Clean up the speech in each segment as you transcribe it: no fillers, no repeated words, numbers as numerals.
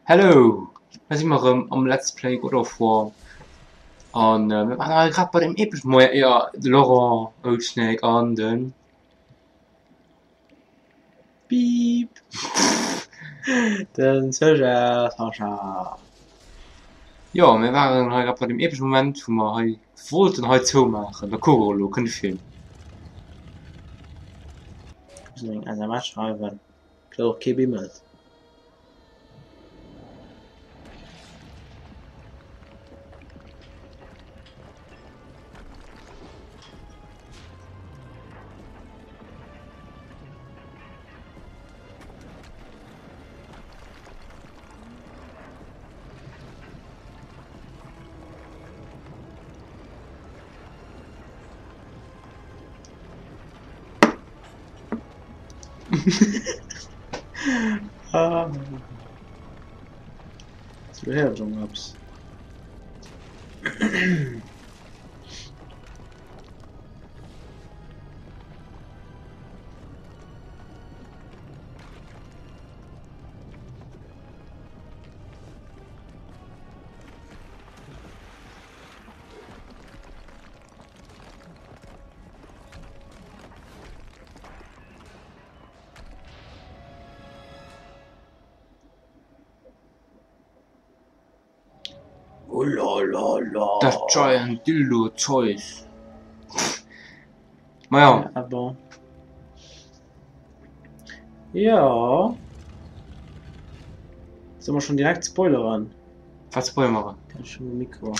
Hello! Hei si mer erëm am Let's Play God of War. An äh, mir waren hei grad bei dem epeschen Moien, ja, de Laurent, Oatsnake an den Piip. Den Sascha, Sascha. Jo, mir waren hei grad bei dem epeschen Moment, wou mer hei wollten hei zoumaachen. Da kuck elo, kënnt e Film. Ech muss eng SMS schreiwen. Kritt och kee Bimmelt. Ah. So héiert ech ëmmer eppes. Olalala. Das Giant Dildo Zeus. Maja. Ah bon. Ja. Soll mer schon direkt spoileren? Wat spoilere? Kann ich schon Mikro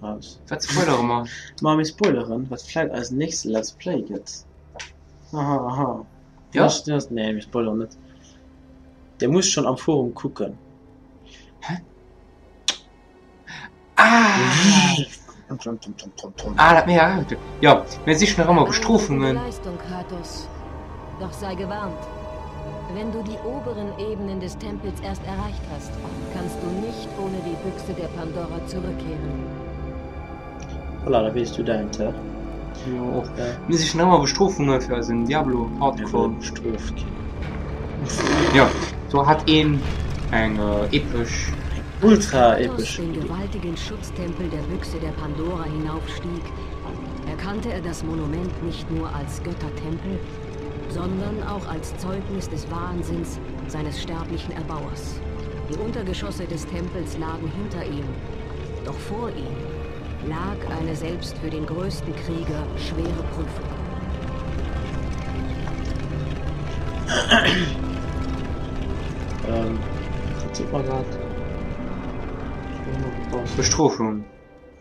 raus. Wat spoilere mer? Ma mir spoileren, wat vläit eisen nächste Let's Play gëtt. Aha, aha. Ja? Das, das, nee, mir spoileren net. Der muss schon am Forum kucken. Hä? Ah! Ah, dat mega. Ja, mir sichen nach ëmmer Bestrofungen. Leistung, Kratos. Doch sei gewarnt. Wenn du die oberen Ebenen des Tempels erst erreicht hast, kannst du nicht ohne die Büchse der Pandora zurückkehren. Voilà, da weess du däint, hä? Jo, och. Mir sichen nach ëmmer Bestrofunge fir eisen Diablo Hardcore. Bestrooft ginn. Jo, do hat een eng epesch. Ultra epesch Den gewaltigen Schutztempel der Büchse der Pandora hinaufstieg, erkannte er das Monument nicht nur als Göttertempel, sondern auch als Zeugnis des Wahnsinns seines sterblichen Erbauers. Die Untergeschosse des Tempels lagen hinter ihm, doch vor ihm lag eine selbst für den größten Krieger schwere Prüfung. Ähm, wat sot mer grad? Bestrofung.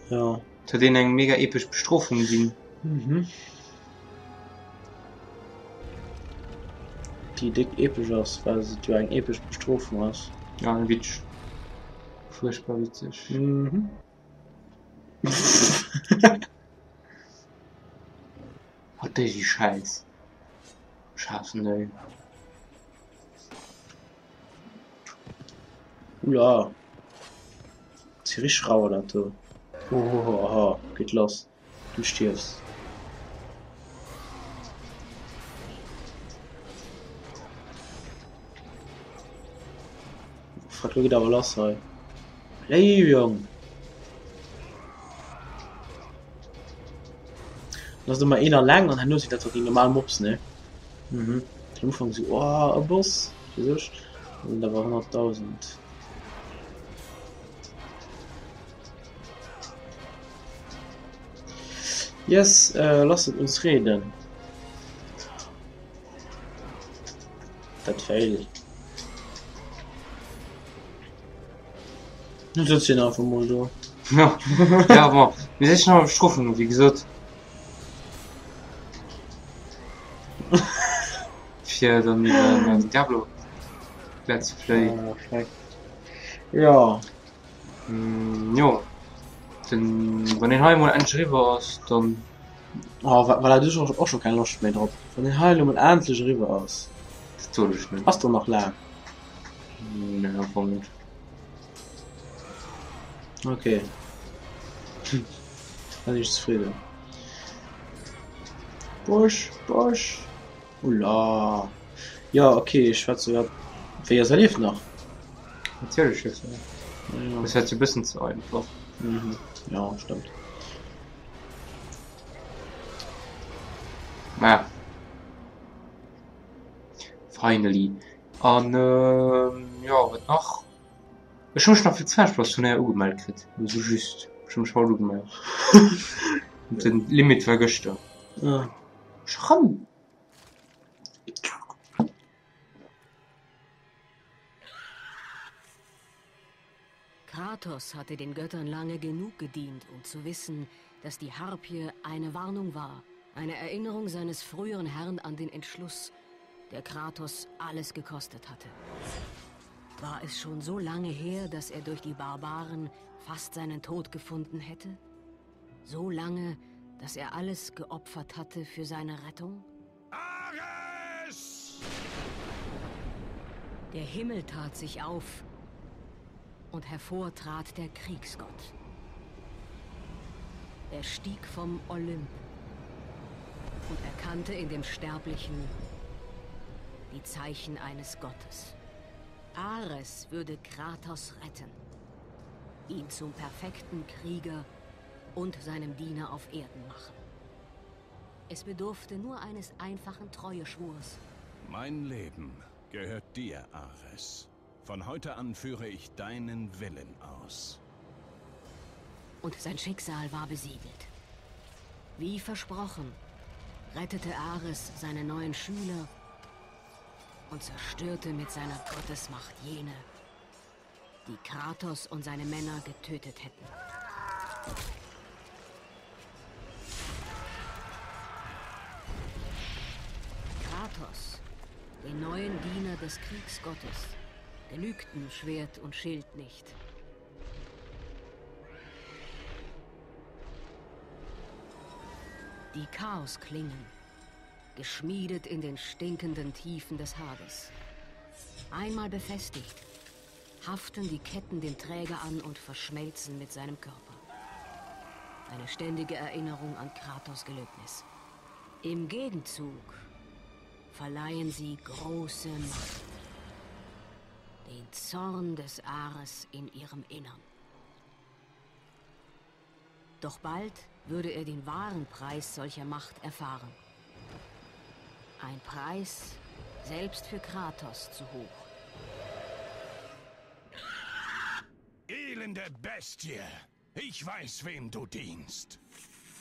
Ja. Et huet een eng mega epesch Bestrofung ginn. Mhm. Déi déck epesch ass, well se jo eng epesch Bestrofung ass. Ja, witzeg. Fuerchtbar witzeg. Mhm. Oh, déi si schäiss. Ech haassen déi. Oula. Si richteg rauer dat do. Ohohoho, geet lass. Du stierfs. Fuck, lo geet awer lass hei. Léiw Jong! Dann ass ëmmer een alleng an herno sinn dat déi normal Mobs, ne? Mhm. Am Ufank sou, oh, e Boss, fir sech. Dann sinn et awer 100.000. Yes, äh, lasset uns reden. Dat Fail. Nu sëtzt hien einfach mol do. Ja, ja bon. Mir sichen nach Bestrofungen, wéi gesot. Fir dann eben den Diablo Let's Play. Ah, fuck. Ja. Mm, jo. Den, wann een hei mol endlech eriwwer ass, dann. Oh, voilà, du hues och scho keng Loscht méi drop. Wann een hei elo mol endlech eriwwer ass. Dat sot ech net. Ass der nach laang? Nee, am Fong net. Okay. Da sinn ech zefridden. Busch, Busch. Oula. Ja, okay, ech schwätze grad. Wéi ass, er lieft nach? Natierlech hues de dat. Ja. Dat wär e bëssen ze einfach. Mhm. Ja, stëmmt. Naja. Finally. An jo, wat nach? Ech hu mech nach fir d'Smash Bros Turnéier ugemellt kritt. Esou just. Ech hu mech haut ugemellt. Den Limit war gëschter. Ah. Schramm! Kratos hatte den Göttern lange genug gedient, um zu wissen, dass die Harpie eine Warnung war, eine Erinnerung seines früheren Herrn an den Entschluss, der Kratos alles gekostet hatte. War es schon so lange her, dass er durch die Barbaren fast seinen Tod gefunden hätte? So lange, dass er alles geopfert hatte für seine Rettung? Ares! Der Himmel tat sich auf und hervor trat der Kriegsgott. Er stieg vom Olymp und erkannte in dem Sterblichen die Zeichen eines Gottes. Ares würde Kratos retten, ihn zum perfekten Krieger und seinem Diener auf Erden machen. Es bedurfte nur eines einfachen Treueschwurs. Mein Leben gehört dir, Ares. Von heute an führe ich deinen Willen aus. Und sein Schicksal war besiegelt. Wie versprochen, rettete Ares seine neuen Schüler und zerstörte mit seiner Gottesmacht jene, die Kratos und seine Männer getötet hätten. Kratos, den neuen Diener des Kriegsgottes, genügten Schwert und Schild nicht. Die Chaosklingen, geschmiedet in den stinkenden Tiefen des Hades. Einmal befestigt, haften die Ketten dem Träger an und verschmelzen mit seinem Körper. Eine ständige Erinnerung an Kratos Gelöbnis. Im Gegenzug verleihen sie große Macht. Den Zorn des Ares in ihrem Innern. Doch bald würde er den wahren Preis solcher Macht erfahren. Ein Preis selbst für Kratos zu hoch. Elende Bestie! Ich weiß, wem du dienst.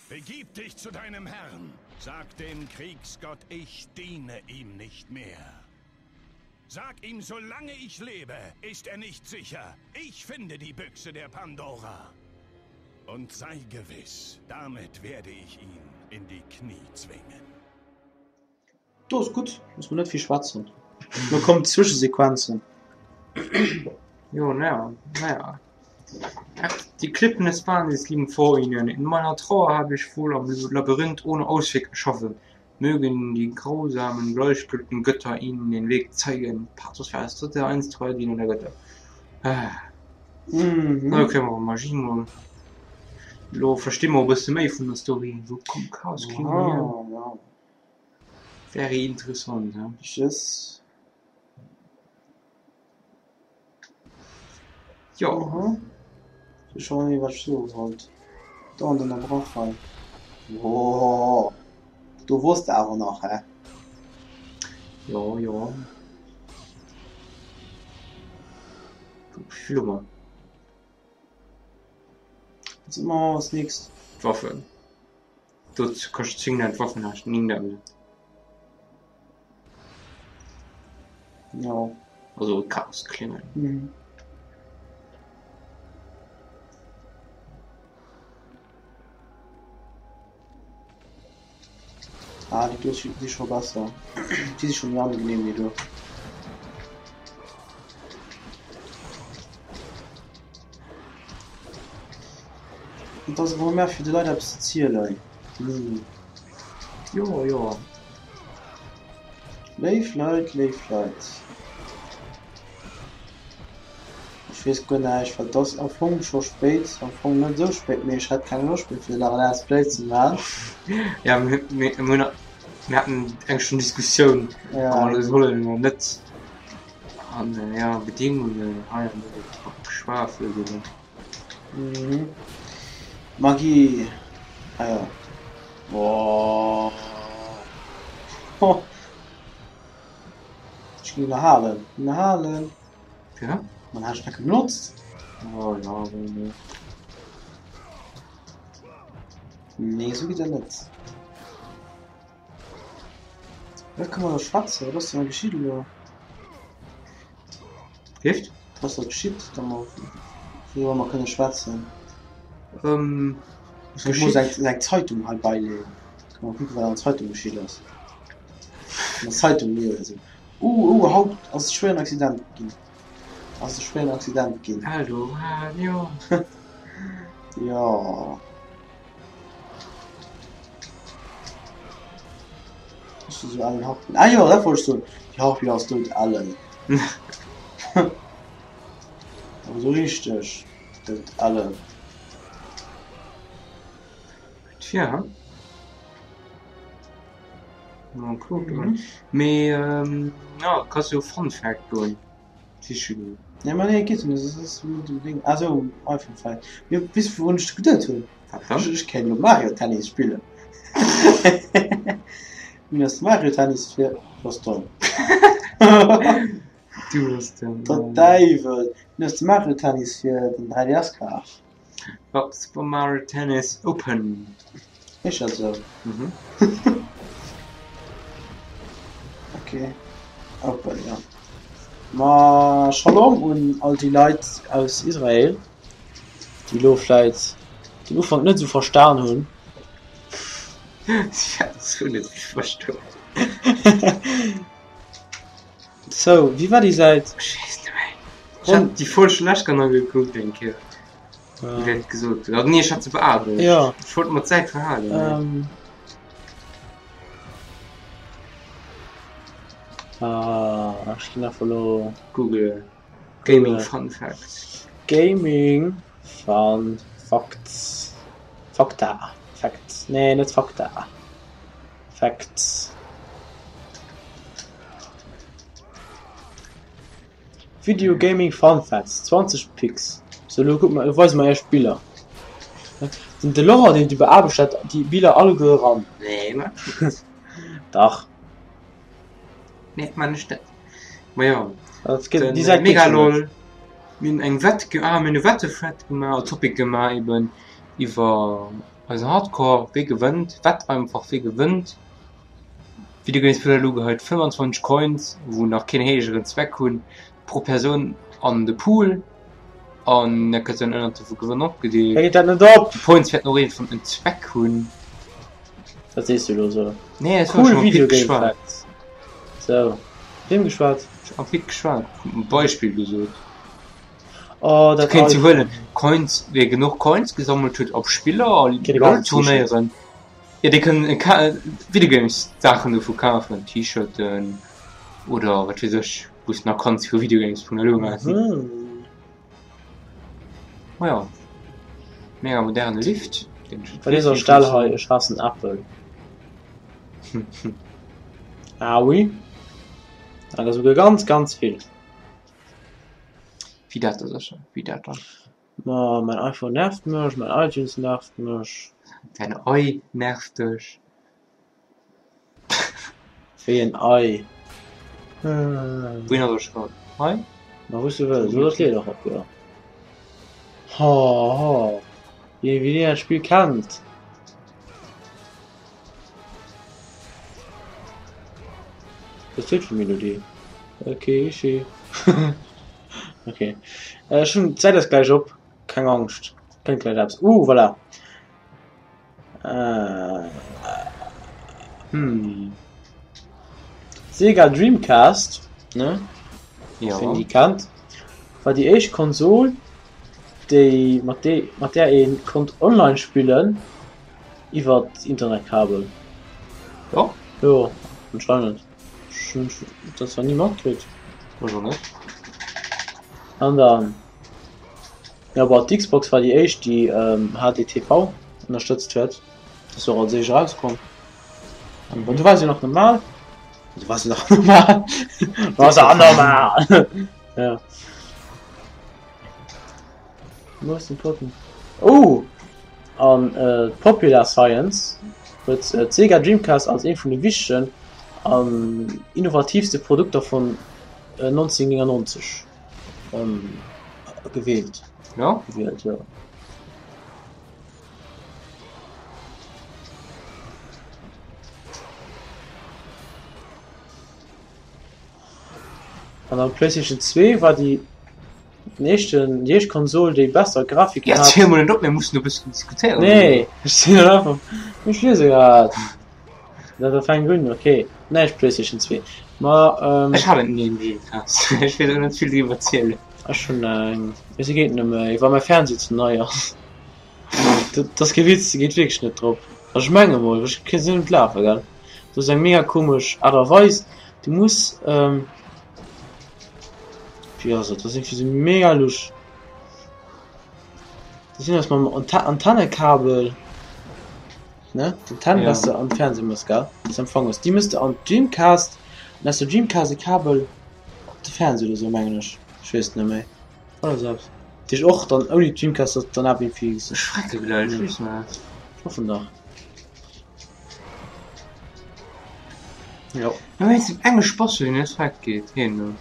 Begib dich zu deinem Herrn. Sag dem Kriegsgott, ich diene ihm nicht mehr. Sag ihm, solange ich lebe, ist er nicht sicher. Ich finde die Büchse der Pandora. Und sei gewiss, damit werde ich ihn in die Knie zwingen. Do ass gutt, muss mer net vill schwätzen. Lo kommen d'Zwischesequenzen. Jo, naja, naja. Ach, die Klippen des Wahnsinns liegen vor ihnen. In meiner Trauer habe ich wohl am Labyrinth ohne Ausweg erschaffen. Mögen die grausamen, gleichgültigen Götter ihnen den Weg zeigen. Pathos Vers, dritte, eins, treuer Diener der Götter. Ah. Mhm. Lo kréie mer Magie mol. Lo versti mer e bësse méi vun der Story. Wou kommt Chaos King hier? Ah, ja. Very interessant, ja. Yes. Jo. Mhm. Ech weess net, wat ech soe sollt. Dauernd ënnerbrach hei. Woah, do wosst de awer nach, hä? Jo, jo. Wéivill hu mer? Wat si mer als nächst? D'Waffen. Do kascht 10 d'Waffen hast 9000. Jo. Also Chaosklingen. Mhm. Ah, déi do si scho besser. Déi si scho méi angenehm, déi do. Et ass awer mer fir de Leit eppes ze zielen. Hm. Jo, jo. Léif Leit, léif Leit. Ech weess guer näischt, well et ass am Fong scho spéit, am Fong net esou spéit, mee ech hat keng Loscht méi fir nach en Let's Play ze man. Ja, mir, mir, mir haten eng Stonn Diskussioun, Ja. ob mer dat sollen oder net. An ja, Bedingungen hei an do Geschwafel ginn. Mhm. Magie. Ah ja. Boah. Ho. Ech ginn ënnerhalen. Ënnerhalen. Ja? Man hat nach genutzt. Oh ja, aber nee. Nee, so geht er net. Wat kann man da schwätzen? Wat ass denn da geschitt elo? Gift? Was ass da geschitt, da mer wouriwwer mer kënne schwätzen? Ähm, Ech muss eng, eng Zeitung hei beileeën. Kann mer kucken, wat an der Zeitung geschitt ass. An der Zeitung liesen. Uh, uh, haut ass e schwéieren Accident ginn. Ass e schwéieren Accident ginn. Eldoradio. Ja. Ass esou ellen Harpel. Ah jo, dat wollt ech soen. Déi Harpel ass dout ellen. Awer esou richteg dout ellen. Tja. Mal kucken. Mee ähm, ja, kanns jo Fun Fact goen. Siche goen. Nee, ma nee, geet net. Dat ass net um Ding. Ah sou, iPhone vläicht. Mee weess du, wourun ech geduet hunn? Wat dann? Ech, ech kéint elo Mario Tennis spillen. Mir ass Mario Tennis fir du bass domm. Du bass domm. Der Däiwel. Mir ass de Mario Tennis fir den 3DS kaf. Ja, Super Mario Tennis Open. Heescht dat esou? Mhm. Okay. Open, ja. Ma Shalom un all déi Leit aus Israel, déi elo vläit den Ufank net esou verstan hunn. Si hat es net verstoen. Sou, wéi war déi Säit? Ech weess net méi. Ech hat déi Folg schonn lescht Kéier gekuckt eng Kéier. Wéi dat gesot huet. Nee, ech hat se beaarbecht. Ja. Ech wollt mer d'Säit verhalen. Ähm. Ah, ech ginn einfach elo. Google Gaming Fun Facts. Gaming Fun Facts. Fakta. Facts. Nee, net Fakta. Facts. Video Gaming Fun Facts, 20 Pics Sou, elo kucke mer, elo weise mer iech d'Biller. Den de Laurent, deen iwweraarbecht hat déi Biller alleguer eran. Nee, man ech net. Dach. Nee, man ech net. Ma jo, Dat gëtt, den déi Säit geet schon Megalol, net. mir hunn eng Wett ge, ah, mir hunn e Wette-Thread gemaach, Topic gemaach eben iwwer eisen Hardcore, wee gewënnt, wett einfach, wee gewënnt. Videogames elo geheit 25 Coins, wou nach keen héijeren Zweck hunn, pro Persoun an de Pool an dat gëtt dann ënnert de Gewënner opgedeelt. Da geet dat net op! Déi Points wäerten och iergendwann en Zweck hunn. Dat sees du elo esou. Nee, dat hunn Cool ech mam Pit Video Game geschwat. Facts. Sou, wiem geschwat? Ech hu mam Pit geschwat, hu e Beispill gesot. Oh, Du dat kéints jo iPhone. huelen, Coins, wee genuch Coins gesammelt huet op Spiller a Kritt e ganzt T-Shirt. LOL-Turnéieren, Jo, déi kënnen Videogames Saachen dovu kafen, T-Shirten oder wat weess ech, wou s nach kanns vu videogames.lu maachen. Mhm. Ma ja, mega moderne Lift, deen ech Bei dëser Stell hei, ech haassen Apple. Ah oui, ah der souguer ganz ganz vill. Wéi dat da sécher, wéi dat dann? Ma mäin iPhone nervt mech, mäin iTunes nervt mech. Däin Ei nervt dech? Wéi en Ei? Wouhinner soll ech goen? Hei? Ma wou s du wëlls. Elo ass d'Liet och op, jo. Ho ho, wéi wéi een dat Spill kennt. Was huet fir Melodie? Okay, schee. Okay. Ech hunn d'Säit ass gläich op, keng Angscht, kënnt gläich eppes. Uh, voilà. Äh. Hm. Sega Dreamcast, ne? Ja. Wien déi kennt, war déi éischt Konsol, déi mat déi mat där ee konnt online spillen iwwer Internetkabel. Jo. Jo, anscheinend. Ech hunn dat zwar ni matkritt. Ech och net. An dann, jo bon, d'Xbox war déi éischt déi HDTV ënnerstëtzt huet. Dat ass och als éischt erauskomm. An bon, du war se jo nach normal. Du warst nach normal. Warst auch normal. Ja. Most important. Oh! An äh, Popular Science huet äh, d'Sega Dreamcast als ee vun de wichtegen an innovatiivste Produkter vun äh, 1999 ähm, gewielt. Ja? Gewielt, ja. An der PlayStation 2 war déi den éischten, déi éischt Konsol, déi besser Grafiken Ja, hat. ziel mol net op, mir mussen e bëssen diskutéieren. Nee, ech sinn net einfach. Ech liese grad. Dat da fänkt un, okay. Näischt PlayStation 2. Ma ähm, Ech hat et ni en Dreamcast. Ech weess och net vill driwwer zielen. Ech hunn eng, mee se geet net méi, well mäi Fernseh ze nei ass. Dat ass kee Witz, se geet wierklech net drop. Also ech menge mol, ech kritt se net un d'Lafe, gell. Dat ass eng mega komesch Aart a Weis. Du muss ähm, wéi ass et, dat ass iergendwéi sou mega lusch. Dat sinn ass mam Antennekabel, ne, d'Antenn was de an de Fernseh mëss, gell, was empfangen hues, déi mëss de an d'Dreamcast an aus der Dreamcast e Kabel op de Fernseh oder sou, mengen ech, ech weess et net méi. Oder sou eppes. Dat heescht och dann ouni Dreamcast ass dann awer iergendwéi. Ech schrecke gleich, ech weess net. Ech hoffen dach. Jo. Ja, wéinst dem enge Spass, deen net fett geet, hien do.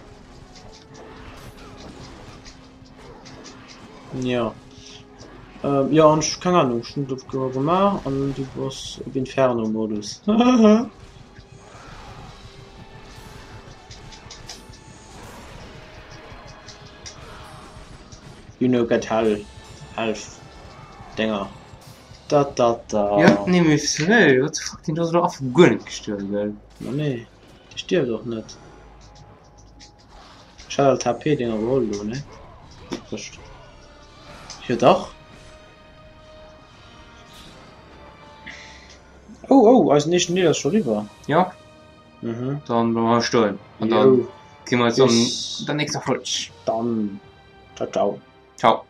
Ja. Ähm, ja, an ech, keng Ahnung, ech hunn dat gemaach an du bass op Inferno-Modus. You know get hell, elf Dinger. Da da da. Ja, nee, mee seriö, what the fuck, deen do ass elo einfach guer net gestuerwen, gell? Ma nee, dee stierft och net. Ech hat all d'HP-Dinger geholl elo, ne? Wëscht. Jo dach. Oh, oh, eisen éischten Deel ass scho riwwer. Ja. Mhm. Dann bleiwe mer hei stoen. An dann Jo. gesi mer eis an Bis der nächster Folg. Dann. Ciao, ciao. Ciao.